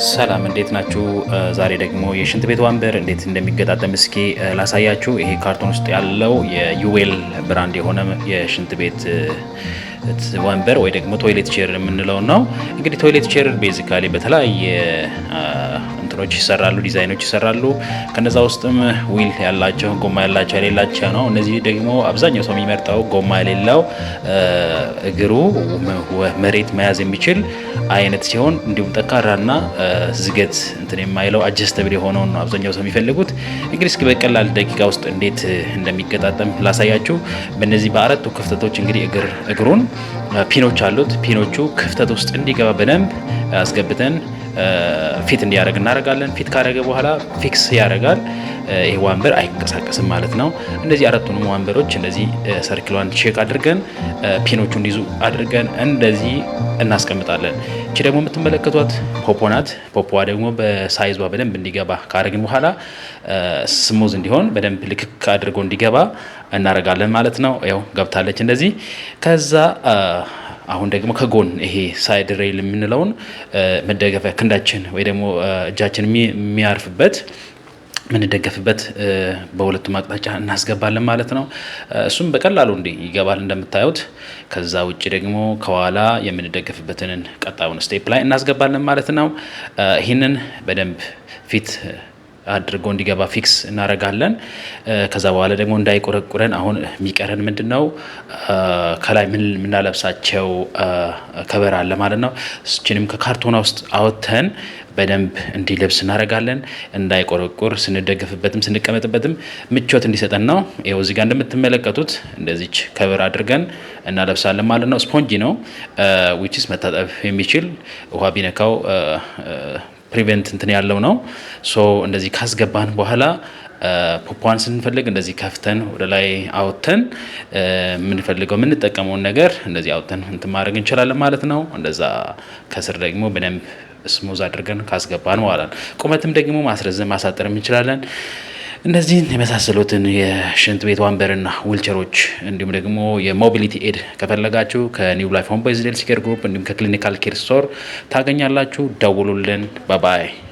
ሰላም፣ እንዴት ናችሁ? ዛሬ ደግሞ የሽንት ቤት ወንበር እንዴት እንደሚገጣጠም እስኪ ላሳያችሁ። ይሄ ካርቶን ውስጥ ያለው የ Uwell brand የሆነ የሽንት ቤት ወንበር ወይ ደግሞ toilet chair የምንለው ነው። እንግዲህ toilet chair basically በተለያየ እንትኖች ይሰራሉ፣ ዲዛይኖች ይሰራሉ። ከነዛ ውስጥም wheel ያላቸው፣ ጎማ ያላቸው፣ የሌላቸው ነው። እነዚህ ደግሞ አብዛኛው ሰው የሚመርጠው ጎማ የሌለው፣ እግሩ መሬት መያዝ የሚችል አይነት ሲሆን እንዲሁም ጠንካራና ዝገት እንትን የማይለው፣ adjustable የሆነውን ነው አብዛኛው ሰው የሚፈልጉት። እንግዲህ እስኪ በቀላል ደቂቃ ውስጥ እንዴት እንደሚገጣጠም ላሳያችሁ። በእነዚህ በአራቱ ክፍተቶች እንግዲህ እግሩን pin ኦች አሉት። Pin ኦቹ ክፍተት ውስጥ እንዲገባ በደንብ አስገብተን fit እንዲያደርግ እናደርጋለን። Fit ካደረገ በኋላ fix ያደርጋል። ይህ ወንበር አይንቀሳቀስም ማለት ነው። እነዚህ አራቱንም ወንበሮች እንደዚህ circle ሏን check አድርገን፣ pin ኦቹ እንዲይዙ አድርገን እንደዚህ እናስቀምጣለን። እቺ ደግሞ የምትመለከቷት ፖፖ ናት። ፖፖዋ ደግሞ በ size ዋ በደንብ እንዲገባ ካደረግን በኋላ smooth እንዲሆን፣ በደንብ ልክክ አድርጎ እንዲገባ እናደርጋለን ማለት ነው። ያው ገብታለች እንደዚህ። ከዛ አሁን ደግሞ ከጎን ይሄ side rail የምንለውን መደገፊያ፣ ክንዳችን ወይ ደግሞ እጃችን የሚያርፍበት፣ የምንደገፍበት በሁለቱም አቅጣጫ እናስገባለን ማለት ነው። እሱም በቀላሉ እንዲህ ይገባል እንደምታዩት። ከዛ ውጭ ደግሞ ከኋላ የምንደገፍበትን ቀጣዩን step ላይ እናስገባለን ማለት ነው። ይህንን በደንብ fit አድርጎ እንዲገባ fix እናደርጋለን። ከዛ በኋላ ደግሞ እንዳይቆረቁረን አሁን የሚቀረን ምንድን ነው? ከላይ የምናለብሳቸው cover አለ ማለት ነው። እችንም ከካርቶና ውስጥ አወጥተን በደንብ እንዲለብስ እናደርጋለን። እንዳይቆረቁር፣ ስንደገፍበትም ስንቀመጥበትም ምቾት እንዲሰጠን ነው። ይኸው እዚህ ጋር እንደምትመለከቱት እንደዚች cover አድርገን እናለብሳለን ማለት ነው። ስፖንጂ ነው፣ which is መታጠብ የሚችል፣ ውሃ ቢነካው prevent እንትን ያለው ነው። So እንደዚህ ካስገባን በኋላ ፖፖዋን ስንፈልግ እንደዚህ ከፍተን ወደ ላይ አውጥተን የምንፈልገው፣ የምንጠቀመውን ነገር እንደዚህ አውጥተን እንትን ማድረግ እንችላለን ማለት ነው። እንደዛ ከስር ደግሞ በደንብ smooth አድርገን ካስገባን በኋላ ቁመትም ደግሞ ማስረዘም ማሳጠርም እንችላለን። እነዚህን የመሳሰሉትን የሽንት ቤት ወንበርና ዊልቸሮች እንዲሁም ደግሞ የ mobility aid ከፈለጋችሁ ከ New Life Home Based Healthcare Group እንዲሁም ከ Clinical Care Store ታገኛላችሁ። ደውሉልን። Bye bye።